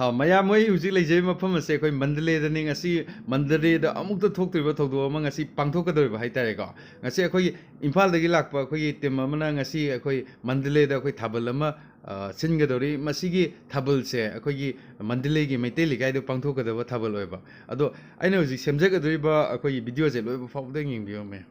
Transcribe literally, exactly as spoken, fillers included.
ꯑ, ꯃꯌꯥꯝ, ꯃꯣꯏ ꯍꯧꯖꯤꯛ ꯂꯩꯖꯔꯤꯕ ꯃꯐꯝ ꯑꯁꯦ ꯑꯩꯈꯣꯏ ꯃꯟꯗꯂꯦꯗꯅꯤ꯫ ꯉꯁꯤ ꯃꯟꯗꯂꯦꯗ ꯑꯃꯨꯛꯇ ꯊꯣꯛꯇ꯭ꯔꯤꯕ ꯊꯧꯗꯣꯛ ꯑꯃ ꯉꯁꯤ ꯄꯥꯡꯊꯣꯛꯀꯗꯧꯔꯤꯕ ꯍꯥꯏꯇꯥꯔꯦꯀꯣ꯫ ꯉꯁꯤ ꯑꯩꯈꯣꯏꯒꯤ ꯏꯝꯐꯥꯜꯗꯒꯤ ꯂꯥꯛꯄ ꯑꯩꯈꯣꯏꯒꯤ ꯇꯤꯝ ꯑꯃꯅ ꯉꯁꯤ ꯑꯩꯈꯣꯏ ꯃꯟꯗꯂꯦꯗ ꯑꯩꯈꯣꯏ ꯊꯥꯕꯜ ꯑꯃ, ꯑ, ꯁꯤꯟꯒꯗꯧꯔꯤ꯫ ꯃꯁꯤꯒꯤ ꯊꯥꯕꯜꯁꯦ ꯑꯩꯈꯣꯏꯒꯤ ꯃꯟꯗꯂꯦꯒꯤ ꯃꯩꯇꯩ ꯂꯩꯀꯥꯏꯗ ꯄꯥꯡꯊꯣꯛꯀꯗꯕ ꯊꯥꯕꯜ ꯑꯣꯏꯕ꯫ ꯑꯗꯣ ꯑꯩꯅ ꯍꯧꯖꯤꯛ ꯁꯦꯝꯖꯒꯗꯧꯔꯤꯕ ꯑꯩꯈꯣꯏꯒꯤ ꯚꯤꯗꯤꯑꯣꯁꯦ ꯂꯣꯏꯕ ꯐꯥꯎꯕꯗ ꯌꯦꯡꯕꯤꯌꯣ, ꯃꯌꯥꯝ꯫